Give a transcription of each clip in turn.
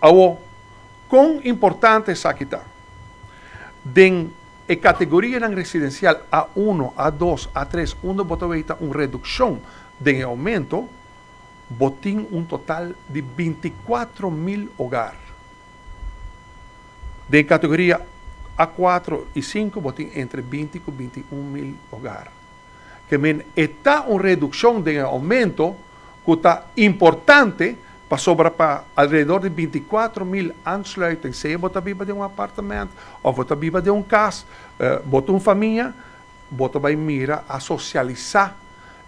Awo, kon importante esaki ta? Den e kategorianan residensial A1, A2, A3, unda bo ta weta un redukshon den e oumento, bo tin un total di 24.000 hogar. Den kategoria A4 i 5 bo tin entre 20 i 21.000 hogar. Ke men e ta un redukshon den e oumento ku ta importante pasobra pa alrededor di 24.000 aansluiting, sea bo ta biba den un apartamento òf bo ta biba den un kas, bo ta un famia, bo ta bai mira a sosialisá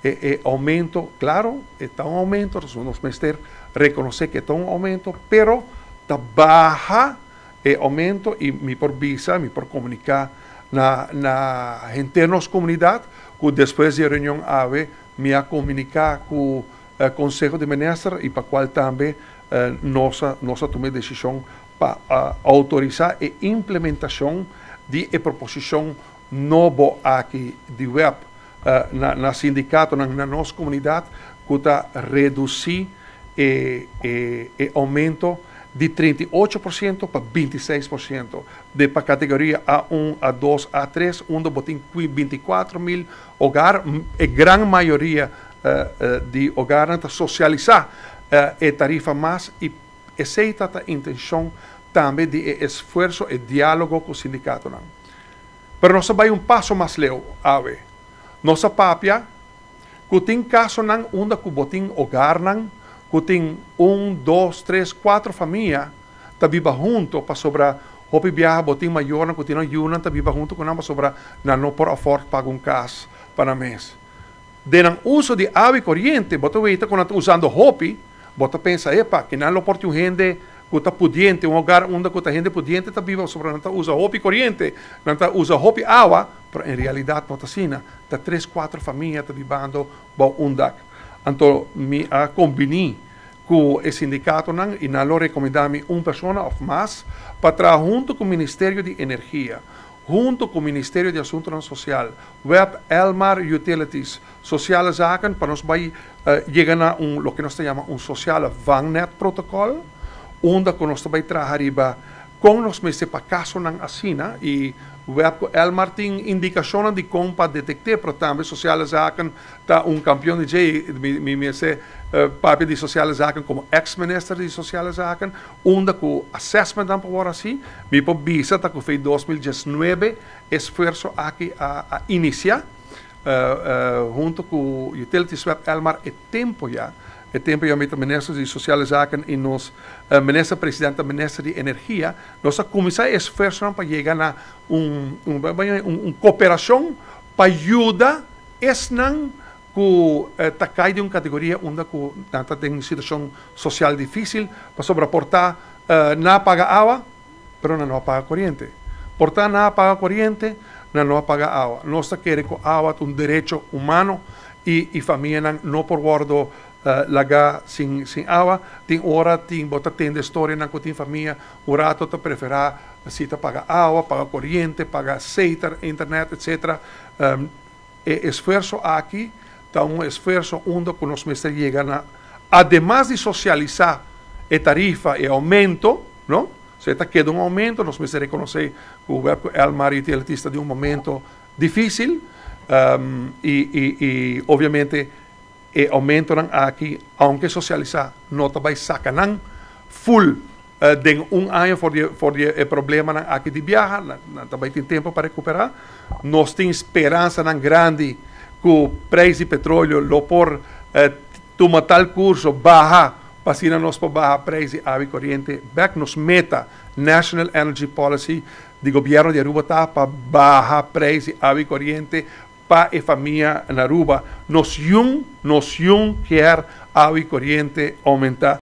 e oumento. Klaro, e ta un oumento, nos mester rekonosé ku e ta un oumento, pero ta baha e oumento i mi por bisa, mi por komuniká na henter nos komunidat ku despues di e reunion awe mi a komuniká ku Konseho di Minister i pa kual tambe nos a tuma e desishon pa outorisá e implementashon di e proposishon nobo aki di web na sindikatonan na nos komunidat ku ta redusí e oumento di 38% pa 26% de pa kategoria A1, A2, A3, unda bo tin 24.000 hogar. E gran mayoria di hogarnan ta sosialisá e tarifa mas i esei ta intenshon tambe di e esfuerso, e diálogo ku sindikatonan. Pero nos a bai un paso mas leu awe. Nos a papia ku tin kasonan unda ku bo tin hogarnan ku tin un, dos, tres, kuater famia ta biba huntu, pasobra hopi biaha bo tin mayornan ku tin yunan ta biba huntu ku nan pasobra nan no por afford paga un kas pa nan mes. Den nan uso di awa i koriente, bo ta weta ku nan ta usando hopi, bo ta pensa, epa, ku nan lo por tin un hende ku ta pudiente, un hogar unda ku ta hende pudiente ta biba, pasobra nan ta usa hopi koriente, nan ta usa hopi awa, pero en realidat no ta asina. Ta tres, kuater famia ta bibando bou un dak. Anto mi a kombiní ku e sindikatonan i nan lo rekomendá mi un persona òf mas pa traha huntu ku Ministerio di Energia, huntu ku Ministerio di Asuntunan Sosial, WEB, Elmar Utilities, Sociale Zaken, pa nos bai yega na un loke nos ta yama un sociale vangnet protocol, unda ku nos ta bai traha riba kon nos mester pa kasonan asina. I WEB ku Elmar tin indikashonnan di kon pa detekt'é, pero tambe Sociale Zaken ta un kampion di dje. Mi mester papia di Sociale Zaken komo eks minister di Sociale Zaken, unda ku assessmentnan por wòrdu hasi. Mi por bisa ta ku for di 2019 esfuerso aki a inisiá huntu ku Utilities, WEB, Elmar e tempu ya mi ta minister di Sociale Zaken i nos minister presidente minister di Energia, nos a kuminsá esfuerso pa yega na un kooperashon pa yuda esnan ku ta kai den un kategoria unda ku nan ta den situashon sosial difísil, pasobra por ta nan a paga awa, pero nan no a paga koriente. Por ta nan a paga koriente, nan no a paga awa. Nos ta kere ku awa ta un derecho humano i famianan no por wòrdu laga sin awa. Tin ora tin bo ta tende historianan ku tin famia un ratu ta preferá si ta paga awa, paga koriente, paga aseite, internet, etc. E esfuerso aki ta un esfuerso unda ku nos mester yega na, ademas di sosialisá e tarifa e oumento, no? Si ta keda un oumento, nos mester rekonosé ku WEB ku Elmar Utilities ta den un momento difísil i obviamente e oumentonan aki, aunke sosialisá, no ta bai saka nan full den un aña for di e problemanan aki di biaha, nan ta bai tin tempu pa rekuperá. Nos tin speransanan grandi ku preis di petróleo lo por tuma tal kurso, baha, pa asina nos por baha preis di awa i koriente bèk. Nos meta, National Energy Policy di gobièrnu di Aruba, ta pa baha preis di awa i koriente pa e famia na Aruba. Nos no kier awa i koriente oumentá.